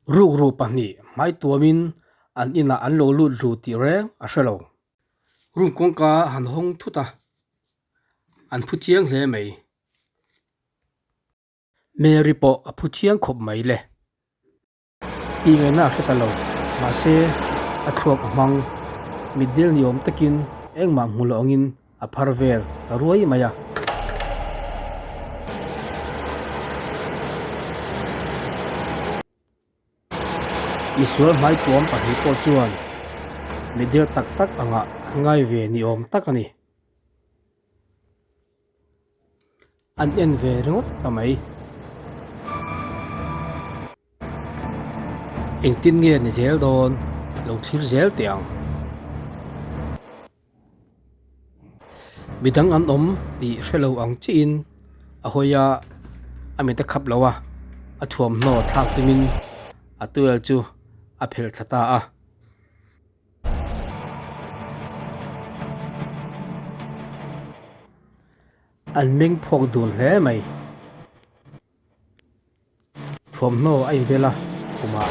Rukru pahnih hmai tuamin an inah an lo lut ru tih reng a hre lo. Room kawngka han hawng thut a, an phu chiang hle mai. Mary pawh a phu chiang khawp mai le. Tih ngaihna a hre ta lo, mahse a thluak a hmang. Mitdel ni awm takin engmah hmu lo angin a phar vel ta ruai mai a. Misual hmaituam pahnih pawh chuan mitdel tak tak angah an ngai ve ni awm tak a ni. An en ve ringawt ta mai. Engtin nge ni zel dawn lo thlir zel teh ang. Midang an awm tih hre lo ang chiahin a hawi a, a mit a khap lo a, a thuamhnaw thlak tumin a tuel chu a phelh thla ta a. An meng phawk dun hle mai. Thuamhnaw a inbel a, khumah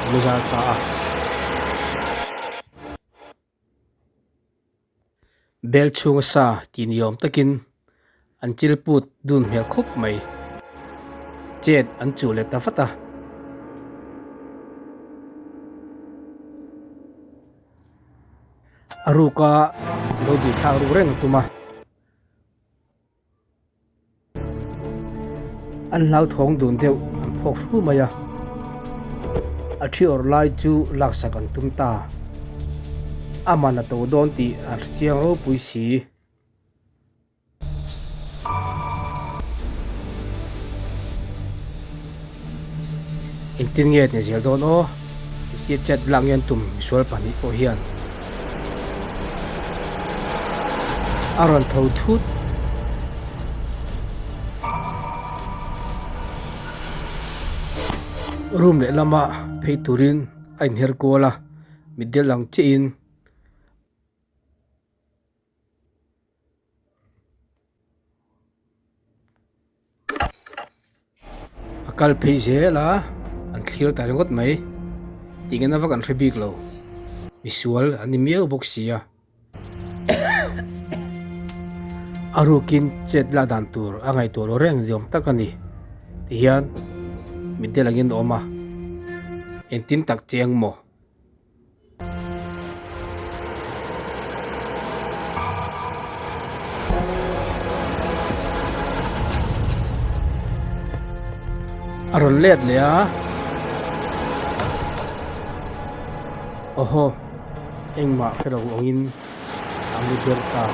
a mu zar ta a. Bel chhunga sa tih ni awm takin an chil put dun hmel khawp mai. Chet an chuh leh ta vat a. A ruka lo bih thlak ruk reng a tum a. An hlauthawng dun deuh an phawk hru mai a, a thi awrh lai chu laksak an tum ta. A man a to dawn tih an hre chiang ropui si. Engtin nge ni zel dawn aw? Engtia chat lak nge an tum misual pahnih pawh hian a rawn tho thut. Room lehlamah phei turin a inher kual a, mitdel ang chiahin. A kal phei zel a an thlir ta ringawt mai tih nge na vak an hre bik lo misual an ni miau bawk si a a rukin chet la dan tur a ngaihtuah lo reng ni awm tak a ni tihian mitdel angin a awm a engtin tak che ang maw. A rawn let leh a awhaw engmah hre lo angin a mu der ta.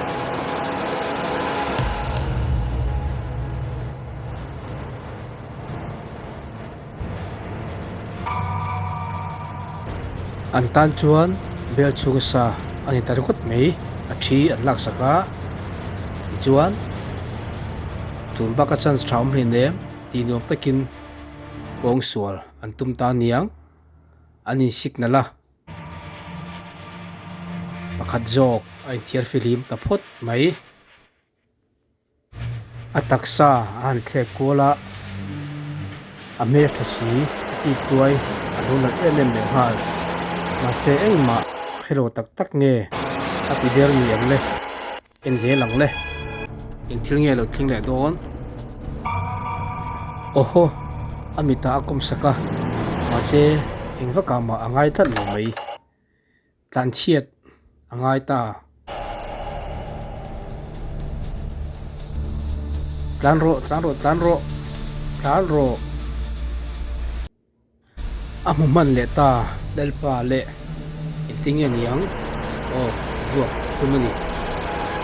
An tan chuan bel chhunga sa a ni ta ringawt mai a thi an laksak a tichuan tun baka chance tha awm hleinem tih nuam takin kawngsual an tum ta aniang an in signal a pakhat zawk a inthiar fihlim ta phawt mai. A taksa a han thlek kual a, a hmel tha si a tih tuai a lo nalh em em leh nghal. Mahse engmah hre lo tak tak nge a ti der ni ang le, en zel ang le. Eng thil nge lo thleng leh dawn? Awhaw, a mitah a kawm sak a, mahse eng vakah mah a ngai tlat lo mai. Tlanchhiat a ngai ta. Tlan rawh, tlan rawh, tlan rawh, tlan rawh. A hmu hman leh ta Lalpa leh engtin nge ni ang? Aw, vuak a tum a ni.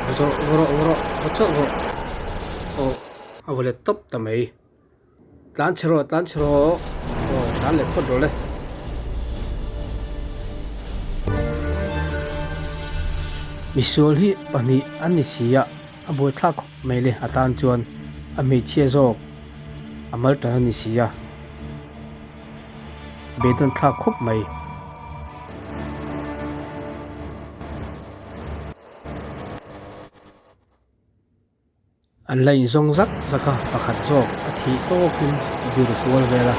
Va chawrh, va rawh, va rawh, va chawrh rawh. Aw, a vaw let tawp ta mai. Tlan chhe rawh, tlan chhe rawh. Aw, tlan leh phawt rawh le. Misual hi pahnih an ni si a, a buaithlak khawp mai le a tan chuan a hmeichhia zawk a mal tan a ni si a, beidawn thlak khawp mai. An la inzawng zak zak a, pakhat zawk a thih tawkin a biru kual vel a.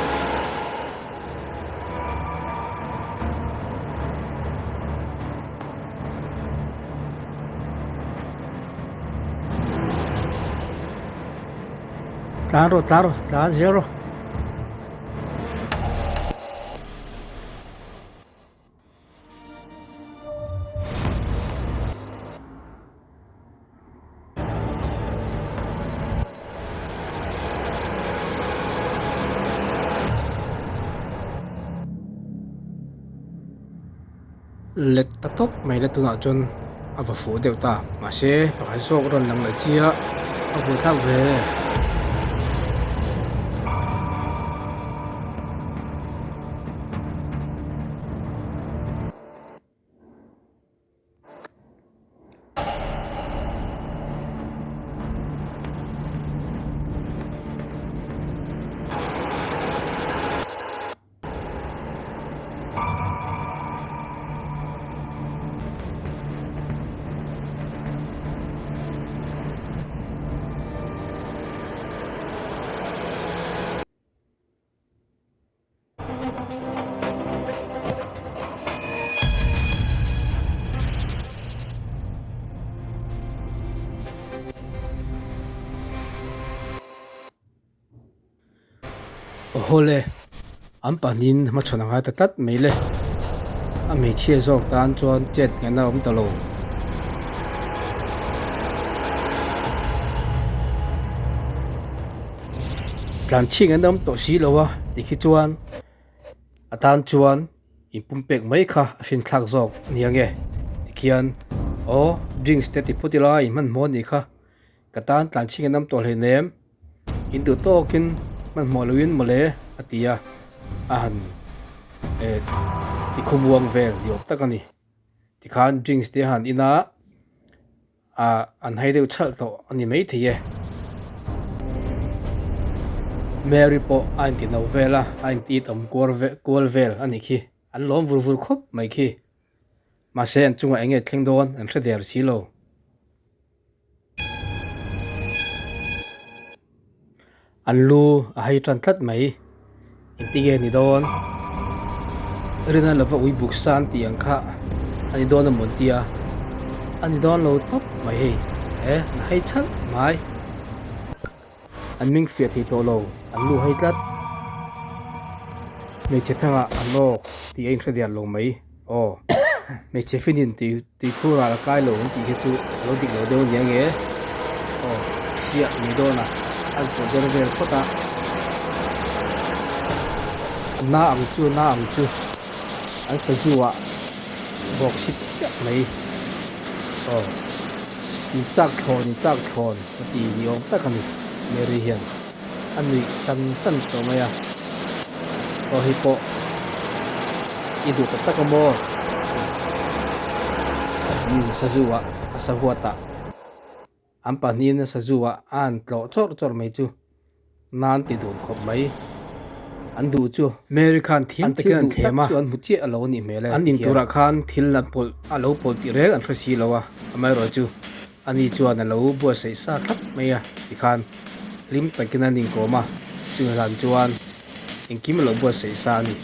Tlan rawh tlan rawh tlan zel rawh. Let ta tawp mai la tunah chuan a va fuh deuh ta mahse pakhat zawk rawn lang leh chiah a buaithlak ve. Awhawle, an pahnihin hmachhawn a ngai ta tlat mai le. A hmeichhia zawk tan chuan chet ngaihna a awm ta lo. Tlan chhing an awm tawh si lo a tikhi chuan a tan chuan in pumpek mai kha a hrin thlak zawk a ni ange tikhian aw drinks te ti phawt ila in hmanhmawh a nih kha ka tan tlan chhing an awm tawh hleinem in duh tawkin hmanhmawh loin mawle a ti a a han eh tikhawmuang vel ni awm tak a ni tikhan drinks te a han in a. Ah an hai deuh chhalh tawh a ni maithei e. Mary pawh a inti no vel a, a inti it awm kuar ve kual vel a nih khi. An lawm vur vur khawp mai khi. Mahse an chungah eng nge thleng dawn an hre der si lo. An lu a hai tan tlat mai. Engti nge ni dawn? Rina lova ui buk san tih ang kha a ni dawn a mawn tia. A ni dawn lo tawp mai hei. E, an hai chhalh mai. An ming fiah thei tawh lo, an lu hai tlat. Hmeichhe thangah an awk tih a inhre der lo mai. Aw, hmeichhe finin tui. Tuikhur ah la kai lo an tih hi chu a lo dik lo deuh a nia nge aw siah ni dawn a an pawh der vel phawt a a na ang chu a na ang chu an sazu ah bawk si piah mai aw in chak thlawn in chak thlawn a ti ni awm tak a ni Mary hian a nuih san san tawh mai a aw hei pawh i duh tak tak a maw umm sazu ah a sahuat ah an pahnihin a sazu ah a han tlawh chawrh chawrh mai chu nan ti dun khawp mai an duh chu Mary khan thiam takin an thlem a chu an hmu chiah a lo nih hmel e an in turah khan thil an pawlh a lo pawlh tih reng an hre si lo a amaherawhchu chu Ani chuan a lo buatsaih sa thlap mai a, tikhan hlim takin an inkawm a, chumi hlan chuan engkim a lo buatsaih sa a ni.